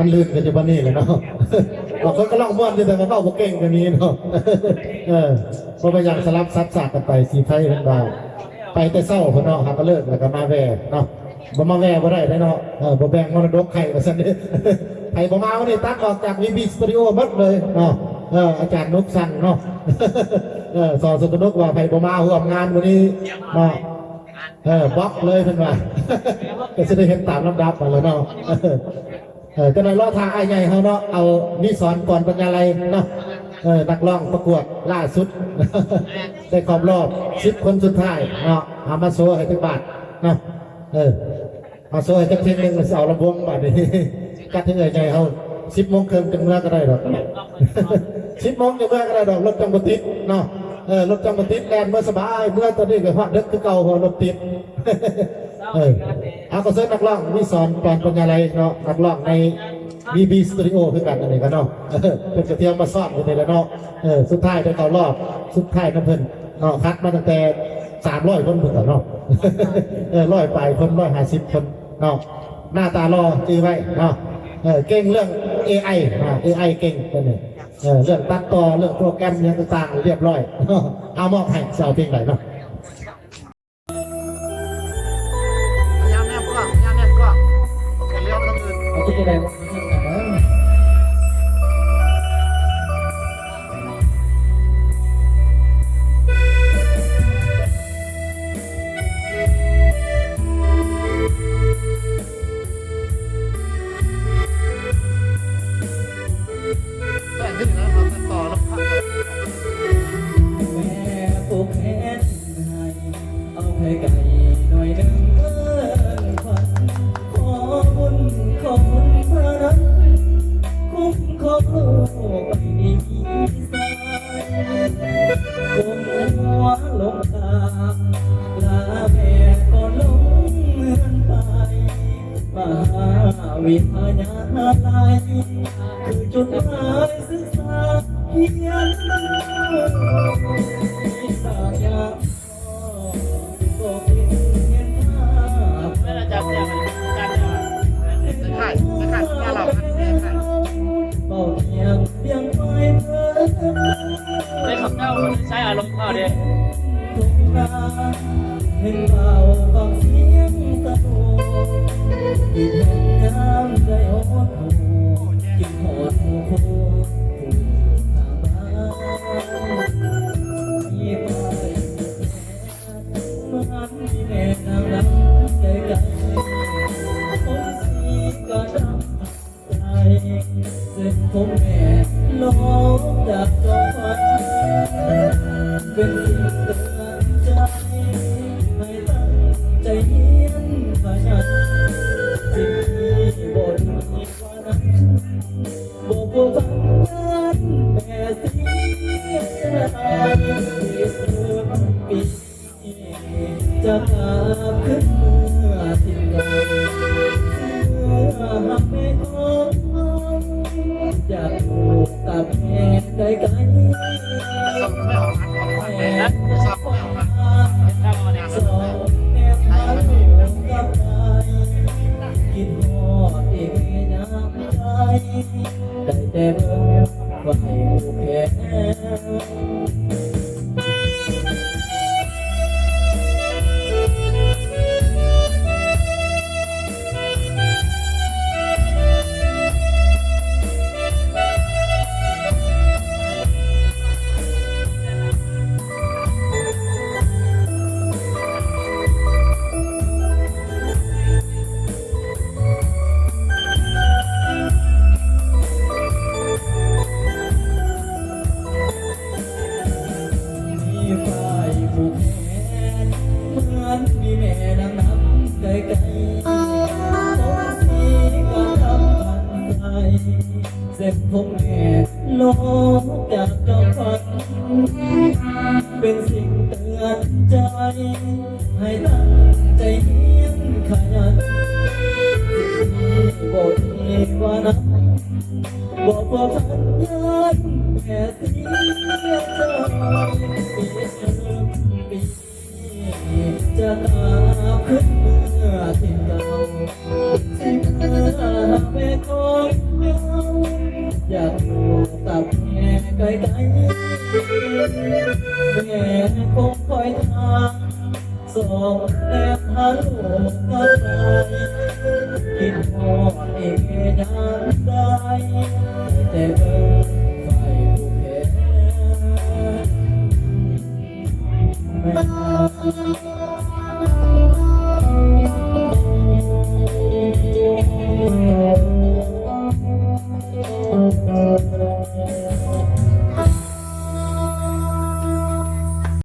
ມັນລື່ນກັນຢູ່ບັດນີ້ແຫຼະເນາະ ບາງຄົນກໍຮ້ອງມ່ວນຢູ່ ແຕ່ວ່າເວົ້າບໍ່ເກັ່ງກໍມີເນາະ ເອີ ບໍ່ເປັນຫຍັງ ສະຫຼັບສັບສາກກັນໄປ ສີໄພເພິ່ນວ່າ ໄປແຕ່ເຊົ້າພຸ້ນເນາະ ຫາກໍເລີກ ແລ້ວກໍມາແວ່ເນາະ ບໍ່ມາແວ່ບໍ່ໄດ້ເດ້ເນາະ ເອີ ບໍ່ແບ່ງມໍລະດົກໃຫ້ວ່າຊັ້ນເດ້ ໃຜບໍ່ມາມື້ນີ້ຕັດອອກຈາກ ວີບີ ສະຕູດິໂອ ໝົດເລີຍເນາະ ເອີ ອາຈານນົບສັ່ງເນາະ ເອີ ສອນສະໜຸກວ່າໃຜບໍ່ມາຮ່ວມງານມື້ນີ້ເນາະ ເອີ ບລັອກເລີຍເພິ່ນວ່າ ກໍຊິໄດ້ເຫັນຕາມລຳດັບຫັ້ນແຫຼະເນາະ ເອີ ຈັ່ງໃດລໍຖ້າອ້າຍໃຫຍ່ເຮົາເນາະ ເອົາ ມີສອນ ກອນປັນຍາໄລເນາະ ເອີ ນັກຮ້ອງປະກວດລ່າສຸດ ໄດ້ເຂົ້າຮອບສິບຄົນສຸດທ້າຍເນາະ ເອົາມາໂຊໃຫ້ຈັກບາດເນາະ ເອີ ມາໂຊໃຫ້ຈັກເພງໜຶ່ງ ຊິເອົາລຳວົງບາດນີ້ ຈັດໃຫ້ເອື້ອຍໃຫຍ່ເຮົາ ສິບໂມງເຄິ່ງຈັ່ງເມືອກໍໄດ້ດອກ ສິບໂມງຈັ່ງເມືອກໍໄດ້ດອກ ລົດຈັ່ງບໍ່ຕິດເນາະ ເອີ ລົດຈັ່ງບໍ່ຕິດ ແລ່ນເມືອສະບາຍ ເມືອຕອນນີ້ກໍຮອດເດິກຄືເກົ່າ ເພາະວ່າລົດຕິດ ເອີ ເອົາ ກໍເຊີນນັກຮ້ອງ ມີສອນ ກອນປັນຍາໄລເນາະ ນັກຮ້ອງໃນ ວີບີ ສະຕູດິໂອ ຄືກັນ ອັນນີ້ກໍເນາະ ເອີ ເພິ່ນກໍຕຽມມາຊ້ອມຢູ່ນີ້ແຫຼະເນາະ ເອີ ສຸດທ້າຍໄດ້ເຂົ້າຮອບສຸດທ້າຍນຳເພິ່ນເນາະ ຄັດມາຕັ້ງແຕ່ສາມຮ້ອຍຄົນພຸ້ນເນາະ ເອີ ຮ້ອຍປາຍຄົນ ຮ້ອຍຫ້າສິບຄົນເນາະ ໜ້າຕາຫຼໍ່ ຈື່ໄວ້ເນາະ ເອີ ເກັ່ງເລື່ອງ ເອໄອ ເນາະ ເອໄອ ເກັ່ງເພິ່ນນີ້ ເອີ ເລື່ອງຕັດຕໍ່ ເລື່ອງໂປຣແກຣມຫຍັງຕ່າງໆ ລຽບຮ້ອຍເນາະ ເອົາ ມອບໃຫ້ ຊິເອົາເພງໃດເນາະ. ພະຍາຍາມແນມກ້ອງ ພະຍາຍາມແນມກ້ອງ ຢ່າລ້ຽວໄປທາງອື່ນ ເອົາ ເຮັດຈັ່ງໃດວະ? ແປງຂຶ້ນອີກແລ້ວ ເອົາຕັດຕໍ່ແລ້ວ ແມ່ຜູ້ແຂນໃຫ້ ເອົາໄຜໄກ່ໜ້ອຍໜຶ່ງເອີ້ນຂວັນ ຂໍບຸນຂໍຄຸນພະນຳ ຄຸ້ມຄອງລູກໄປດີມີໄຊ ກົ້ມຫົວລົງກາບ ລາແມ່ກໍລົງເຮືອນໄປ ມະຫາວິທະຍາໄລ ຄືຈຸດໝາຍສຶກສາຮຽນຮູ້ ວິຊາຍາ ໃນເຂົາເຈົ້າໃຊ້ອາລົມເຂົາເດ້ ເຫັນບ່າວຟັງສຽງສະໂພກ ຄິດຮອດຍາມໄດ້ຮອດ ຄິດຮອດໝູ່ຄູ່ ຜູ້ຂ້າງບ້ານ ມີໄປ ມັນມີແມ່ນາງນຳໃກ້ໆ ຜົມສີກະດຳໃສ ເສັ້ນຜົມແມ່ລອກຈາກຈອມຂວັນ ເປັນສິ່ງເຕືອນໃຈ ໃຫ້ຕັ້ງໃຈຮຽນຂະຫຍັນ ສິ່ງທີ່ບໍ່ດີກວ່ານັ້ນ ບໍ່ພົວພັນຢ້ານແມ່ເສຍໃຈ ເກີດປີ ຈະກັບຄືນເມືອຖິ່ນເກົ່າ ເມືອຫາແມ່ຂອງເຮົາ ຢາກຢູ່ກັບແມ່ໄກໆ ສອງແນມຫາລູກກັບໄປ ຄິດຮອດອີກຍາມໃດ ໄດ້ແຕ່ເບິ່ງ ໄວ້ແຄ່ ມີຝ່າຍຜູ້ແທນ ເໝືອນມີແມ່ນາງນຳໃກ້ໆ ຜົມສີກະດຳພັນໃສ ເສັ້ນຜົມແມ່ລອກຈາກຈອມຂວັນ ເປັນສິ່ງເຕືອນໃຈ ໃຫ້ຕັ້ງໃຈຮຽນຂະຫຍັນ ສິ່ງທີ່ບໍ່ດີກວ່ານັ້ນ ບໍ່ພົວພັນຢ້ານແມ່ເສຍໃຈ ຈະກັບຄືນເມືອຖິ່ນເກົ່າ ຊິເມືອຫາແມ່ຂອງ อยากอยู่กับแม่ใกล้ๆ แม่คงคอยถาม สอบแนบหาลูกกับใคร